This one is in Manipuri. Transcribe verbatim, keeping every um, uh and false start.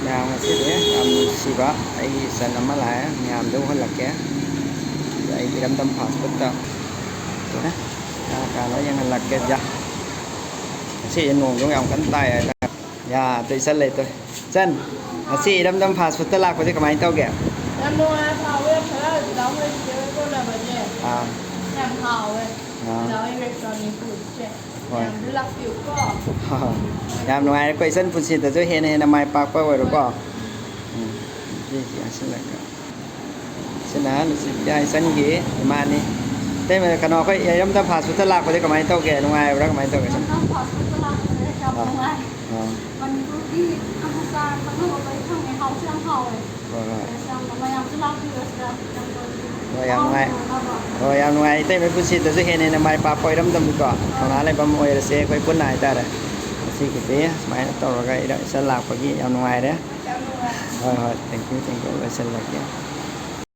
ꯃꯌꯥꯝ, ꯉꯁꯤꯗꯤ ꯌꯥꯝ ꯅꯨꯡꯁꯤꯕ ꯑꯩꯒꯤ ꯏꯆꯟ ꯑꯃ ꯂꯥꯛꯑꯦ, ꯃꯌꯥꯝꯗ ꯎꯍꯜꯂꯛꯀꯦ꯫ ꯑꯩ ꯏꯔꯝꯗꯝ ꯐꯥꯁ ꯐꯨꯗꯇ ꯀꯥ ꯀꯥ ꯂꯣꯏ ꯌꯦꯡꯍꯜꯂꯛꯀꯦ꯫ ꯌꯥ, ꯉꯁꯤꯗꯤ ꯅꯣꯡꯁꯨ ꯌꯥꯝ ꯀꯟꯅ ꯇꯥꯏ ꯍꯥꯏꯇꯥꯔꯦ꯫ ꯌꯥ, ꯑꯗꯨ ꯏꯆꯟ ꯂꯩꯇꯣꯏ꯫ ꯏꯆꯟ, ꯉꯁꯤ ꯏꯔꯝꯗꯝ ꯐꯥꯁ ꯐꯨꯗꯇ ꯂꯥꯛꯄꯁꯦ ꯀꯃꯥꯏꯅ ꯇꯧꯒꯦ? ꯌꯥꯝ ꯅꯨꯡꯉꯥꯏ, ꯍꯥꯎꯋꯦ, ꯌꯥꯝ ꯍꯔꯥꯎꯋꯦ꯫ ꯗꯗꯥ ꯍꯣꯏ ꯆꯤꯆꯦ ꯍꯣꯏ ꯀꯣꯟꯅꯕꯁꯦ ꯑꯥ꯫ ꯌꯥꯝ ꯍꯥꯎꯋꯦ꯫ ꯑꯥ꯫ ꯗꯗꯥ ꯍꯣꯏ ꯔꯦꯁꯇꯨꯔꯦꯟꯒꯤ ꯐꯨꯗꯁꯦ꯫ ꯍꯣꯏ꯫ ꯃꯌꯥꯝꯁꯨ ꯂꯥꯛꯄꯤꯌꯨꯀꯣ꯫ ꯌꯥꯝ ꯅꯨꯡꯉꯥꯏꯔꯦꯀꯣ, ꯏꯆꯟ ꯄꯨꯟꯁꯤꯗꯁꯨ ꯍꯦꯟꯅ ꯍꯦꯟꯅ ꯃꯥꯏ ꯄꯥꯛꯄ ꯑꯣꯏꯔꯣꯀꯣ꯫ ꯎꯝ, ꯁꯤ ꯌꯥꯁꯤꯜꯂꯒ꯫ ꯁꯤꯅ ꯅꯨꯡꯁꯤꯕꯤꯗ ꯏꯆꯟꯒꯤ ꯏꯃꯥꯅꯤ꯫ ꯑꯇꯩ ꯀꯩꯅꯣ, ꯑꯩꯈꯣꯏ ꯏꯔꯝꯗꯝ ꯐꯥꯁ ꯐꯨꯗꯇ ꯂꯥꯛꯄꯗꯤ ꯀꯃꯥꯏꯅ ꯇꯧꯒꯦ? ꯅꯨꯡꯉꯥꯏꯕ꯭ꯔꯥ? ꯀꯃꯥꯏꯅ ꯇꯧꯒꯦ? ꯏꯔꯝꯗꯝ ꯐꯥꯁ ꯐꯨꯗꯇ ꯂꯥꯛꯄꯁꯦ ꯌꯥꯝ ꯑꯥ꯫ ꯅꯨꯡꯉꯥꯏ꯫ ꯑꯥ꯫ ꯃꯅꯤꯄꯨꯔꯒꯤ ꯈꯪꯅ ꯆꯥꯔ ꯈꯪꯅꯕ ꯂꯣꯏ ꯐꯪꯉꯦ꯫ ꯍꯥꯎꯁꯨ ꯌꯥꯝ ꯍꯥꯎꯋꯦ꯫ ꯍꯣꯏ, ꯍꯣꯏ꯫ ꯑꯗꯨꯅ ꯃꯌꯥꯝꯁꯨ ꯂꯥꯛꯄꯤꯔꯣ ꯁꯤꯗ꯫ ꯍꯣꯏ, ꯌꯥꯝ ꯅꯨꯡꯉꯥꯏ꯫ ꯍꯣꯏ, ꯌꯥꯝ ꯅꯨꯡꯉꯥꯏ꯫ ꯏꯇꯩꯃꯩ ꯄꯨꯟꯁꯤꯗꯁꯨ ꯍꯦꯟꯅ ꯍꯦꯟꯅ ꯃꯥꯏ ꯄꯥꯛꯄ ꯑꯣꯏꯔꯝꯗꯝꯅꯤꯀꯣ꯫ ꯊꯧꯅꯥ ꯂꯩꯕ ꯑꯃ ꯑꯣꯏꯔꯁꯦ ꯑꯩꯈꯣꯏ ꯄꯨꯟꯅ ꯍꯥꯏꯇꯥꯔꯦ꯫ ꯉꯁꯤꯒꯤꯗꯤ ꯁꯨꯃꯥꯏꯅ ꯇꯧꯔꯒ ꯏꯔ-, ꯏꯆꯟ ꯂꯥꯛꯄꯒꯤ ꯌꯥꯝ ꯅꯨꯡꯉꯥꯏꯔꯦ꯫ ꯌꯥꯝ ꯅꯨꯡꯉꯥꯏ꯫ ꯍꯣꯏ, ꯍꯣꯏ꯫ Thank you, thank you꯫ ꯂꯣꯏꯁꯤꯜꯂꯒꯦ꯫